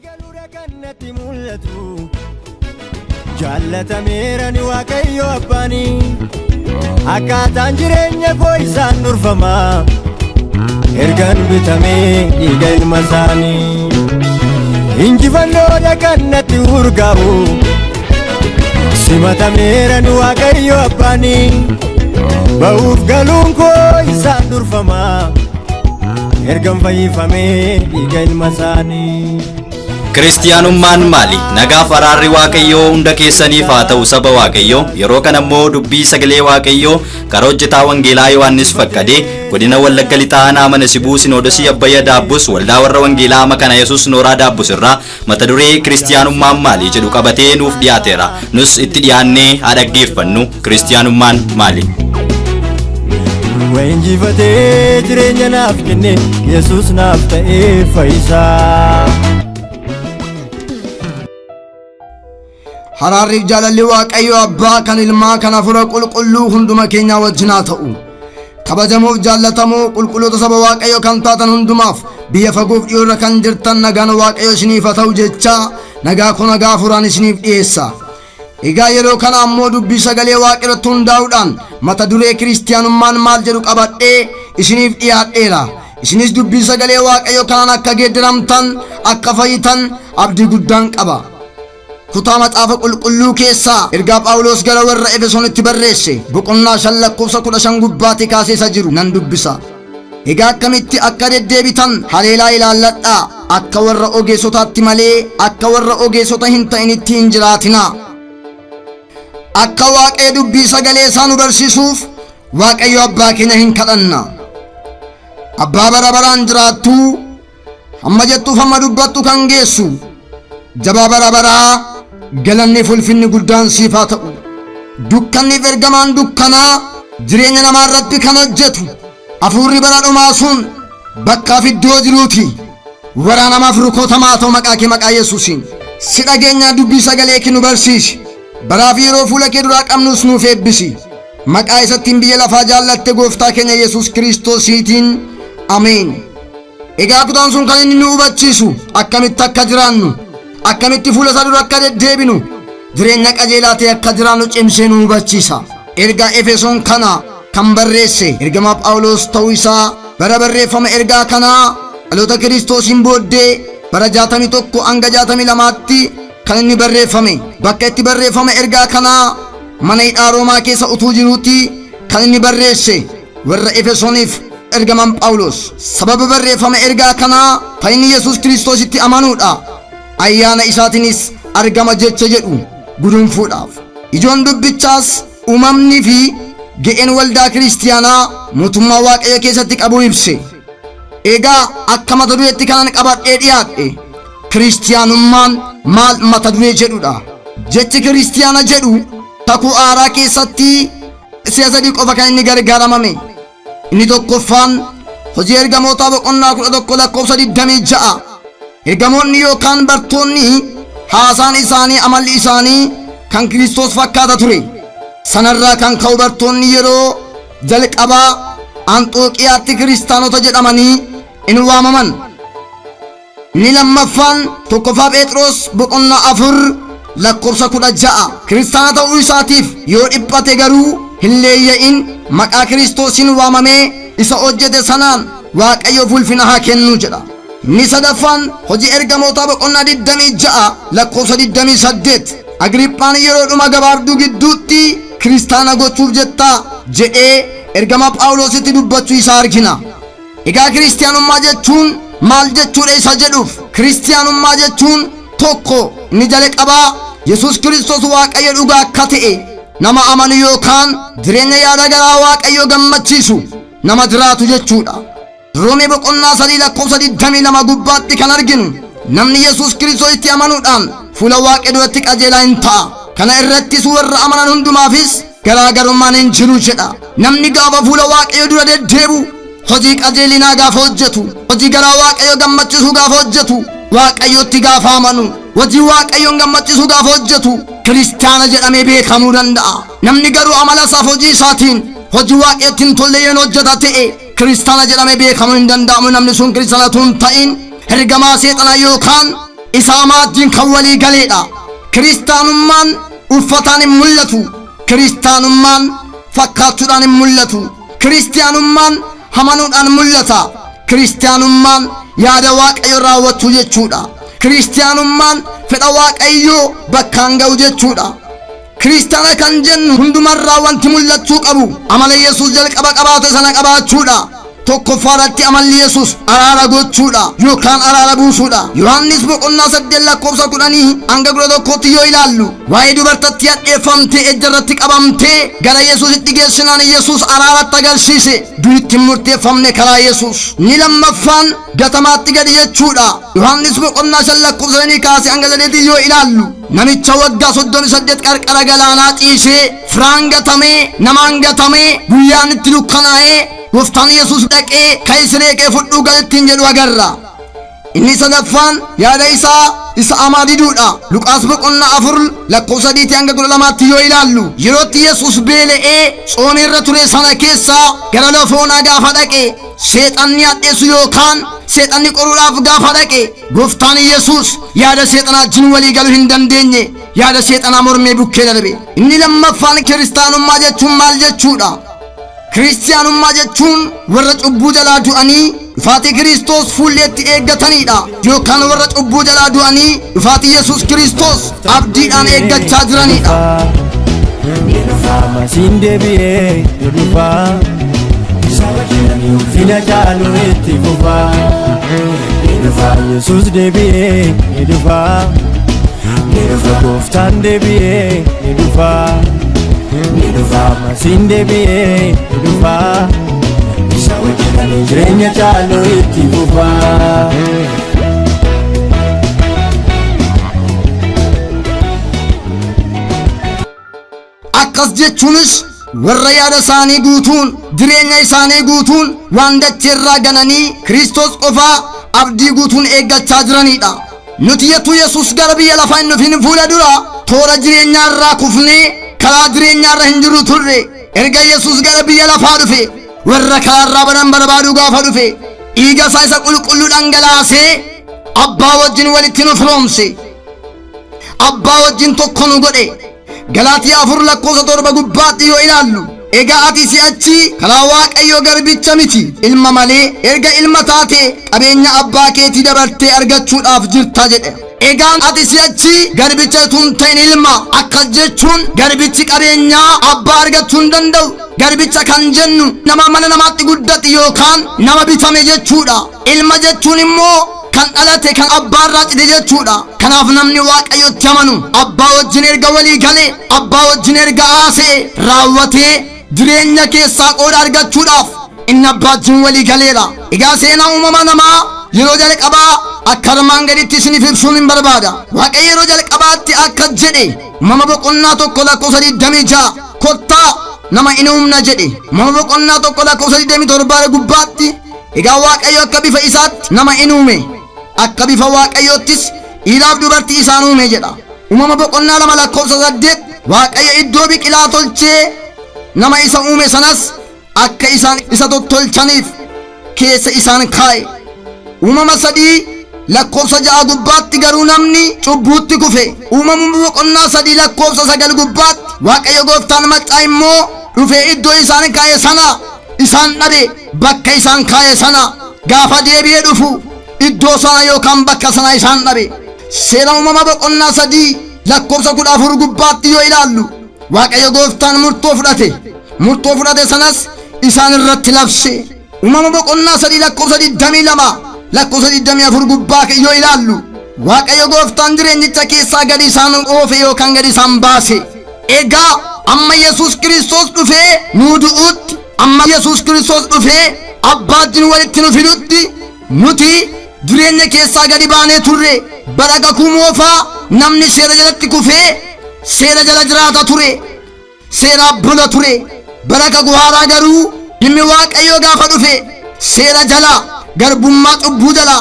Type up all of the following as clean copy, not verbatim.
Galuudha kan natti mul'atu. Jaallatameera ni Waaqayyo abbaanii. Akkaataan jireenya koo isaan durfama. Ergan bitamee dhiiga ilma isaanii. Injifannoodha kan natti urgaa'u. Simatameera ni Waaqayyo abbaanii. Ba'uuf galuun koo isaan durfama. Ergan fayyifamee dhiiga ilma isaanii. Kiristiyaanummaan maali? Nagaaf araarri Waaqayyoo hunda keessaniif haa ta'u saba Waaqayyoo. Yeroo kana immoo dubbii sagalee Waaqayyoo karaa hojjetaa Wangeelaa Yohaannis Faqqadee godina Wallagga Lixaa Aanaa Mana Sibuu Sinoodosii Abbayya Daabbus waldaa warra Wangeelaa Makana Yesuus Nooraa Daabbus irraa mata duree Kiristiyaanummaan maali jedhu qabatee nuuf dhiyaateera. Nus itti dhiyaannee haa dhaggeeffannu. Kiristiyaanummaan maali? Du'a injifatee jireenya naaf kenne Yesuus naaf ta'ee fayyisaa. Haraarriif jaalalli Waaqayyo Abbaa kan Ilmaa kan Hafuura Qulqulluu hunduma keenyaa wajjin haa ta'u. Kabajamoof jaallatamoo qulqulloota saba Waaqayyo kan taatan hundumaaf biyya fagoof dhiyoo irra kan jirtan nagaan Waaqayyo isiniif haa ta'u jechaa nagaa koo nagaa hafuuraan isiniif dhiyeessa. Egaa yeroo kana ammoo dubbii sagalee Waaqayyo irratti hundaa'uudhaan mata duree kiristiyaanummaan maal jedhu qabadhee isiniif dhiyaadheera. Isinis dubbii sagalee Waaqayyo kanaan akka geeddaramtan akka fayyitan abdii guddaan qaba. Kutaa macaafa qulqulluu keessaa ergaa Phaawulos gara warra Efesoonitti barreesse boqonnaa 5 lakkoofsa 15 gubbaatti kaasee isa jiru nan dubbisa. Egaa akkamitti akka deddeebitan haleelaa ilaalladhaa, akka warra ogeessotaatti malee akka warra ogeessota hin ta'initti hin jiraatinaa. Akka Waaqayyo dubbii sagalee isaa nu barsiisuuf Waaqayyo abbaa keenya hin kadhanna. Abbaa bara baraan jiraattuu hamma jettuuf hamma dubbattu kan geessu jabaa bara baraa galanni fulfinni guddaan siif haa ta'u. Dukkanniif ergamaan dukkanaa jireenya namaa irratti kan hojjetu hafuurri bara dhumaa sun bakkaaf iddoo jiruuti waraanamaaf rukutamaa ta'u maqaa kee maqaa Yesuusiin. Si dhageenyaa dubbii sagalee kee nu barsiisi. Baraaf yeroo fuula kee duraa qabnus nuuf eebbisi. Maqaa isattiin biyya lafaa jaallatte gooftaa keenya Yesuus Kiristoosiitiin ameen. Egaa kutaan sun kan inni nu hubachiisu akkamitti akka jiraannu, akkamitti fuula isaa dura akka deddeebinu, jireenya qajeelaa ta'e akka jiraannu cimsee nu hubachiisa. Ergaa Efesoon kana kan barreesse ergamaa Phaawulos ta'uu isaa bara barreeffama ergaa kanaa dhaloota Kiristoosiin booddee bara 61 hanga 62tti kan inni barreeffame. Bakka itti barreeffama ergaa kanaa mana hidhaa Roomaa keessa utuu jiruutti kan inni barreesse warra Efesooniif ergamaan Phaawulos. Sababa barreeffama ergaa kanaa fayyinni Yesuus Kiristoositti amanuudha. Ayyaana isaatiinis argama jecha jedhu gudunfuudhaaf. Ijoon dubbichaas uumamni fi ga'een waldaa kiristiyaanaa mootummaa Waaqayyo keessatti qabu ibse. Egaa akka mata dureetti kanan qabadhee dhiyaadhe kiristiyaanummaan maal mata duree jedhudha. Jechi kiristiyaana jedhu kakuu haaraa keessatti si'a sadii qofa kan inni gargaaramame. Inni tokkoffaan hojii ergamootaa boqonnaa 11 lakkoofsa 26. Ergamoonni yookaan bartoonni haasaan isaanii amalli isaanii kan Kiristoos fakkaata ture. Sanarraa kan ka'u bartoonni yeroo jalqabaa Anxooqiyaatti kiristaanota jedhamanii in waamaman. Inni lammaffaan tokkoffaa Phexros boqonnaa 4 lakkoofsa 16. Kiristaana ta'uu isaatiif yoo dhiphate garuu hin leeyya'in, maqaa Kiristoosiin waamamee isa hojjete sanaan Waaqayyoof ulfina haa kennu jedha. Inni sadaffaan hojii ergamootaa boqonnaa 26 lakkoofsa 28. Agriiphaan yeroo dhuma gabaabduu gidduutti kiristaana gochuuf jettaa jedhee ergama Phaawulositti dubbachuu isaa argina. Egaa kiristiyaanummaa jechuun maal jechuudha isa jedhuuf, kiristiyaanummaa jechuun tokko inni jalqabaa Yesuus Kiristoos Waaqayyo dhugaa akka ta'e nama amanu yookaan jireenya yaada garaa Waaqayyo gammachiisu nama jiraatu jechuudha. Roomee boqonnaa 3 lakkoofsa 22 gubbaatti kan arginu namni Yesuus Kiristoositti amanuudhaan fuula Waaqa duratti qajeelaa hin ta'a. Kana irrattis warra amanan hundumaafis garaagarummaan hin jiru jedha. Namni gaafa fuula Waaqayyo dura deddeebu hojii qajeelinaa gaafa hojjetu, hojii garaa Waaqayyo gammachiisu gaafa hojjetu, Waaqayyotti gaafa amanu, hojii Waaqayyoon gammachiisu gaafa hojjetu kiristaana jedhamee beekamuu danda'a. Namni garuu amala isaaf hojii isaatiin hojii Waaqayyotti hin tolle yoo hojjeta ta'e kiristaana jedhamee beekamuu hin danda'amu. Namni sun kiristaana utuu hin ta'in ergamaa seexanaa yookaan Isa hamaa wajjin kan walii galeedha. Kiristaanummaan uffataan hin mul'atu. Kiristaanummaan fakkaachuudhaan hin mul'atu. Kiristaanummaan amanuudhaan mul'ata. Kiristaanummaan yaada Waaqayyo raawwachuu jechuudha. Kiristaanummaan fedha Waaqayyoo bakkaan ga'u jechuudha. Kiristaana kan jennu hundumarraa wanti mul'achuu qabu amala Yesuus jalqaba qabaate sana qabaachuudha. Tokkoffaa irratti amalli Yesuus araara gochuudha yookaan araara buusuudha. Yohaannis boqonnaa 8 lakkoofsa 10 hanga 11tti yoo ilaallu waa'ee dubartatti hadheeffamtee ejja irratti qabamtee gara Yesuusitti geessinaan Yesuus araaratti agarsiise. Du'itti hin murteeffamne karaa Yesuus. Inni lammaffaan gatamaatti gadi jechuudha. Yohaannis boqonnaa 5 lakkoofsa 5 kaasee hanga 8 yoo ilaallu namicha waggaa 38 qarqara galaanaa ciisee firaan gatamee namaan gatamee guyyaan itti dukkanaa'ee Gooftaan Yesuus dhaqee ka'i siree kee fudhuu galittiin jedhu agarra. Inni sadaffaan yaada isaa isa amaa diduudha. Luqaas boqonnaa 4 lakkoofsa 3 hanga 12tti yoo ilaallu yerootti Yesuus beela'ee tsoomiirra ture sana keessaa gara lafoonaa gaafa dhaqe seexanni hadheessu yookaan seexanni qoruudhaaf gaafa dhaqe Gooftaan Yesuus yaada seexanaa wajjin walii galuu hin dandeenye, yaada seexanaa mormee bukkee darbe. Inni lammaffaan kiristaanummaa jechuun maal jechuudha? Kiristiyaanummaa jechuun warra cubbuu jalaa du'anii dhufaatii Kiristoos fuulleetti eeggataniidha. Yookaan warra cubbuu jalaa du'anii dhufaatii Yesuus Kiristoos abdiidhaan eeggachaa jiraniidha. Masiin deebi'ee ni dhufa. Ulfina caalu itti fufa. Ni dhufa Yesuus deebi'ee ni dhufa. Ni dhufa Gooftaan deebi'ee ni dhufa. Ni dhufa Masiin deebi'ee ni dhufa. Isa wajjin jireenya caalu itti fufa. Akkas jechuunis warra yaada isaanii guutuun jireenya isaanii guutuun waan dacheerraa gananii Kiristoos qofaa abdii guutuun eeggachaa jiranidha. Nuti yetuu Yesuus gara biyya lafaa hin dhufin fuula dura toora jireenyaa irraa kufnee karaa jireenyaa irra hin jirru turre. Erga Yesuus gara biyya lafaa dhufe warra karaa irraa badan barbaaduu gaafa dhufe dhiiga isaa isa qulqulluu dhangalaasee abbaa wajjin walitti nu firoomse. Abbaa wajjin tokko nu godhe. Galaatiyaa 4 lakkoofsa 7 gubbaatti yoo ilaallu egaa ati si'achi karaa Waaqayyoo garbicha miti ilma malee erga ilma taate qabeenya abbaa keetii dabartee argachuudhaaf jirta jedhe. Egaa ati si'achi garbicha utuu hin ta'in ilma. Akkas jechuun garbichi qabeenyaa abbaa argachuu hin danda'u. Garbicha kan jennu nama mana namaatti guddate yookaan nama bitame jechuudha. Ilma jechuun immoo kan dhalate kan abbaa irraa cite jechuudha. Kanaaf namni Waaqayyotti amanu abbaa wajjin erga walii galee, abbaa wajjin erga haasa'e raawwatee jireenya keessaa qooda argachuudhaaf inni abbaa wajjin walii galeera. Egaa seenaa uumama namaa yeroo jalqabaa akka armaan gaditti isiniif ibsuun hin barbaada. Waaqayyo yeroo jalqabaatti akka jedhe uumama boqonnaa 1 lakkoofsa 26 kottaa nama in uumna jedhe. Uumama boqonnaa 1 lakkoofsa 27 gubbaatti egaa Waaqayyo akka bifa isaatti nama in uume, akka bifa Waaqayyoottis dhiiraaf dubartii isaan uume jedha. Uumama boqonnaa 2 lakkoofsa 8 Waaqayyo iddoo biqilaa tolchee nama isa uume sanas akka isaan isa tottolchaniif keessa isaan kaa'e. Uumama 3 lakkoofsa 6 gubbaatti garuu namni cubbuutti kufe. Uumama boqonnaa 3 lakkoofsa 9 gubbaatti Waaqayyo gooftaan maccaa immoo dhufee iddoo isaan kaa'e sana isaan dhabe. Bakka isaan kaa'e sana gaafa deebi'ee dhufu iddoo sana yookaan bakka sana isaan dhabe. Seera uumama boqonnaa 3 lakkoofsa 14 gubbaatti yoo ilaallu Waaqayyo gooftaan murtoo fudhate. Murtoo fudhate sanas isaan irratti labse. Uumama boqonnaa 3 lakkoofsa 22 lakkoofsa 24 gubbaa yoo ilaallu Waaqayyo gooftaan jireenyicha keessaa gadi isaan oofe yookaan gadi isaan baase. Egaa amma Yesuus Kiristoos dhufee nuu du'uutti, amma Yesuus Kiristoos dhufee abbaa wajjin walitti nu fidutti nuti jireenya keessaa gadi baanee turre. Bara kakuu moofaa namni seera jalatti kufee seera jala jiraata ture, seeraaf bula ture. Bara kakuu haaraa garuu ilmi Waaqayyoo gaafa dhufe seera jala, garbummaa cubbuu jala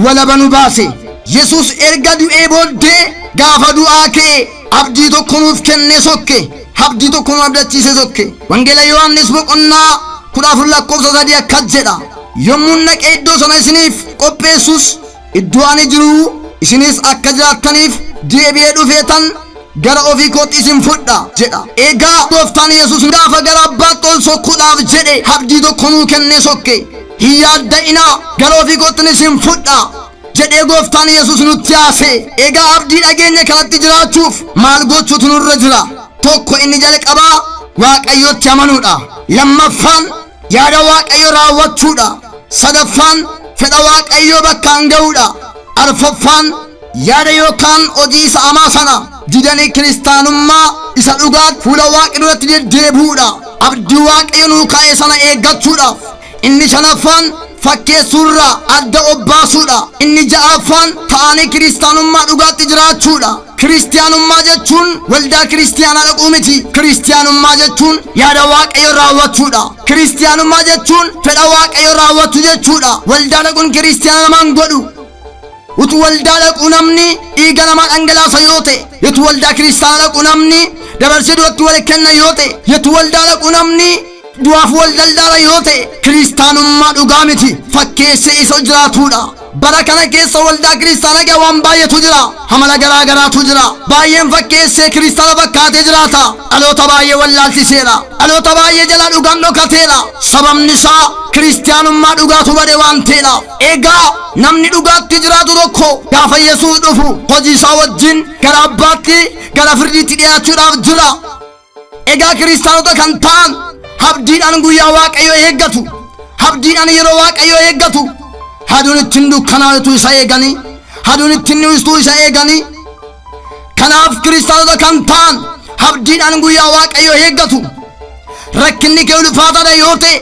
walaba nu baase. Yesuus erga du'ee booddee gaafa du'aa ka'e abdii tokko nuuf kennee sokke, abdii tokko nu abdachiisee sokke. Wangeela Yohaannis boqonnaa 14 lakkoofsa 3 akkas jedha. Yommuu naqee iddoo sana isiniif qopheessus iddoo ani jiru Isinis akka jiraattaniif deebi'ee dhufeetan gara ofii kootti isin fudha jedha. Egaa gooftaan Yesuus gaafa gara abbaatti ol sokkuudhaaf jedhe abdii tokko nuu kennee sokke. Hin yaadda'inaa, gara ofii kootti isin fudha jedhee gooftaan Yesuus nutti haase. Egaa abdii dhageenya kanatti jiraachuuf maal gochuutu nurra jira? Tokko, inni jalqabaa Waaqayyotti amanuudha. Lammaffaan yaada Waaqayyo raawwachuudha. Sadaffaan fedha Waaqayyoo bakkaan ga'uudha. Arfaffaan yaada yookaan hojii isa hamaa sana didanii kiristaanummaa isa dhugaatti fuula Waaqa duratti deddeebi'uudha. Abdii Waaqayyo nuu kaa'e sana eeggachuudhaaf. Inni shanaffaan fakkeessuurraa adda obbaasuudha. Inni ja'affaan ta'anii kiristaanummaa dhugaatti jiraachuudha. Kiristaanummaa jechuun waldaa kiristaanaa dhaquu miti. Kiristaanummaa jechuun yaada Waaqayyo raawwachuudha. Kiristaanummaa jechuun fedha Waaqayyo raawwachuu jechuudha. Waldaa dhaquun kiristaana namaan godhu. Utuu waldaa dhaquu namni dhiiga namaa dhangalaasa yoo ta'e, utuu waldaa kiristaanaa dhaquu namni dabarsee du'atti wal kenna yoo ta'e, utuu waldaa dhaquu namni du'aaf wal daldaala yoo ta'e, kiristaanummaa dhugaa miti, fakkeessee isa jiraatuudha. Bara kana keessa waldaa kiristaanaa gaa waan baay'eetu jira, amala garaa garaatu jira. Baay'een fakkeessee kiristaana fakkaatee jiraata. Dhaloota baay'ee wallaalchiseera. Dhaloota baay'ee jalaa dhugaan dhokateera. Sababni isaa kiristaanummaa dhugaatu bade waan ta'eedhaaf. Egaa namni dhugaatti jiraatu tokko gaafa Yesuus dhufu hojii isaa wajjin gara abbaatti, gara firdiitti dhiyaachuudhaaf jira. Egaa kiristaanota kan ta'an abdiidhaan guyyaa Waaqayyoo eeggatu. Abdiidhaan yeroo Waaqayyoo eeggatu. Aduun ittiin dukkanaa'utu isa eeganii, aduun ittiin ibsituu isa eeganii. Kanaaf kiristaanota kan ta'an abdiidhaan guyyaa Waaqayyoo eeggatu. Rakkinni kee ulfaataadha yoo ta'e,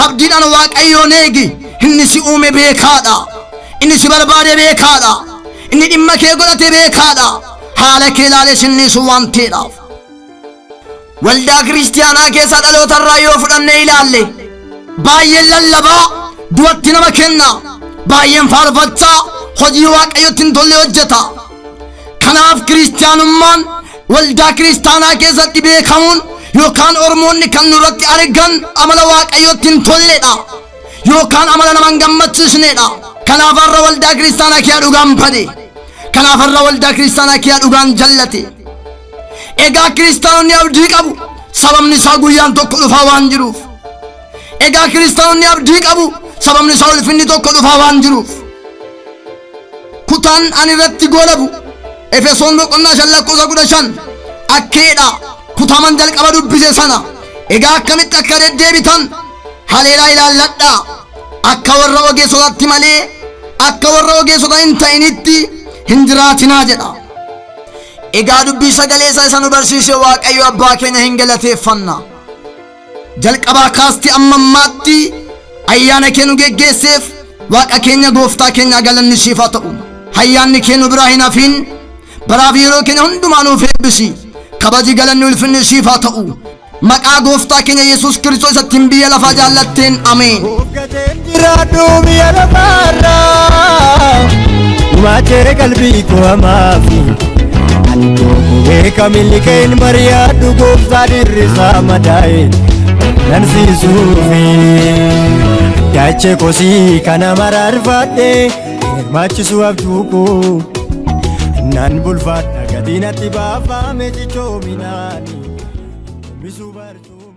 abdiidhaan Waaqayyoon eegi. Inni si uume beekaadha. Inni si barbaade beekaadha. Inni dhimma kee godhate beekaadha. Haala kee ilaalee sinniisu waan ta'eedhaaf. Waldaa kiristaanaa keessa dhalootarraa yoo fudhannee ilaalle, baay'een lallabaa du'atti nama kenna. Baay'een faarfachaa hojii Waaqayyotti hin tolle hojjeta. Kanaaf kiristaanummaan waldaa kiristaanaa keessatti beekamuun yookaan ormoonni kan nurratti argan amala Waaqayyotti hin tolledha. Yookaan amala nama hin gammachiisnedha. Kanaaf har'a waldaa kiristaanaa kee dhugaan bade. Kanaaf har'a waldaa kiristaanaa kee dhugaan jallate. Egaa kiristaanonni abdii qabu. Sababni isaa guyyaan tokko dhufaa waan jiruuf. Egaa kiristaanonni abdii qabu. Sababni isaa ulfinni tokko dhufaa waan jiruuf. Kutaan ani irratti goolabu Efesoon boqonnaa 5 lakkoofsa 15 akkeedha. Kutaaman jalqaba dubbise sana. Egaa akkamitti akka deddeebitan haleelaa ilaalladhaa. Akka warra ogeessotatti malee akka warra ogeessota hin ta'initti hin jiraatinaa jedha. Egaa dubbii sagalee isaa isa nu barsiise Waaqayyo abbaa keenya hin galateeffanna. Jalqabaa kaasti amma ammaatti ayyaana kee nu geggeesseef Waaqa keenya gooftaa keenya galanni siif haa ta'u. Ayyaanni kee nu biraa hin hafin. Baraaf yeroo keenya hundumaa nuuf eebbisi. Kabaji, galanni, ulfinni siif haa ta'u. Maqaa gooftaa keenya Yesuus Kiristoos isattiin biyya lafaa jaallatteen, ameen. Gateen jiraadhu biyya lafaarraa, gumaachee qalbii koo hamaafi ani koo beeka miliqeen mari'adhu gooftaa dirrisaa madaa'e nan siisuufi dachee kosii kana maraarfadhe hirmaachisu abjuu koo nan bulfadha gatii natti baafame cichoominaani misuu barchuu.